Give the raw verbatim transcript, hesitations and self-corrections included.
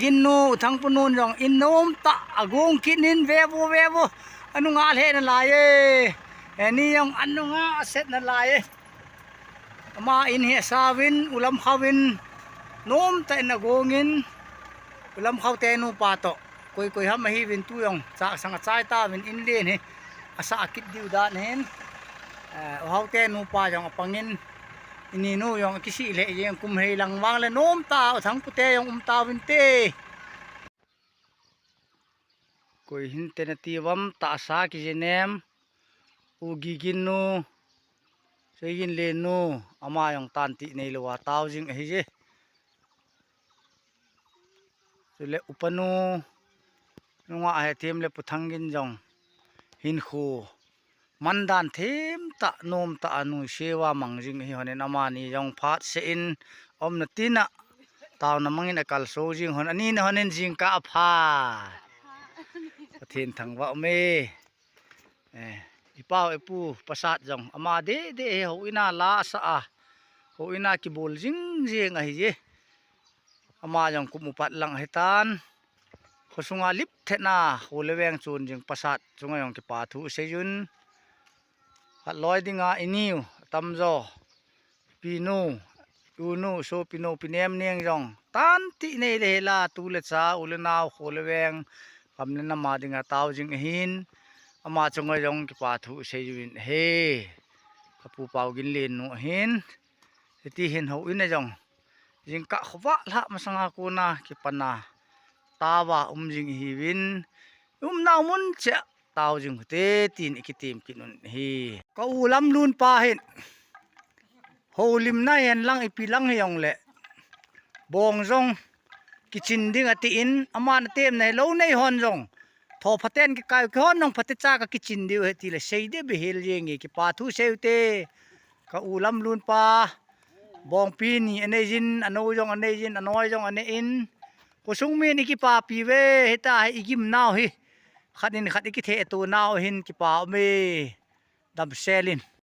Gin nu, Thangpu nun jong in nom tah a gong kit in, ve vo, ve vo. Anunga lheh nalai e. Eni jong anunga aset nalai e. Ama in hi asavin, ulam khauvin, nom tah in agong in, ulam khau te nupa toh. Koi koi ham ahiuvin tu jong, chah sang achai tauvin in len hi. Asah kit diu dan hin. Eh, u hau te nupa jong apang in, ini nu jong akisih lheh jeng kum hei lang vang le nom tah, u Thangpu te jong um tauvin te. Koi hin te nati uvam, tahsa kiji nem, u Gigin nu, Seigin le nu, ama jong tan ti nei lou a tao jing ahi je. Chule upa nu, nunga ahe them le Pu Thang Gin jong, hinkho mandan them tah, nom tah a nuisat a mang jing ahi hon in amani jong phat se in omna tina taona mangin akal so jing hon, anina hon in jingkah apha. Pathen thangvah um e. Eh, ipau ipu pasat jong ama de de he ho ina la sa a. Ho ina kibol jing jing ahi je. Ama jong kum upat lang ahi tan. Khosunga lip thena, kho le veng chun jing pasat chunga jong kipa thu seijun. Khat loi dinga iniu, tamjo. Pinu, unu, so pinu, pinem neng jong. Tan ti nei le hela, tu le cha, u le nau, kho le veng. Kam le nama dinga tao jing ahin. Ama chunga jong kipa thu seijun he. Kapu Pau Gin le nu ahin. Hiti hin ho ina jong. Jingkah khovah lhah masanga kona kipana. Taova um jing ihiuvin. Umnau mun cheh tao jing ute tin ikitem kit un ahi. Ka u Lamlun pa hin. Holimna hen lang ipi lang hijongle. Bong jong kichin ding atin, aman atemna hilou nei hon jong. Tho phaten kikai u kihon jong phatecha kakichin diu ahi tile sei de behel jeng e kipa thu sei ute. Ka u Lamlun pa, bongpi ni anei jin, anou jong anei jin, anoi jong anei in. Khosung min ikipapi uve, hita hi igimnau hi. Khat in khat ikithe tonau hin kipa ume. Damsel in.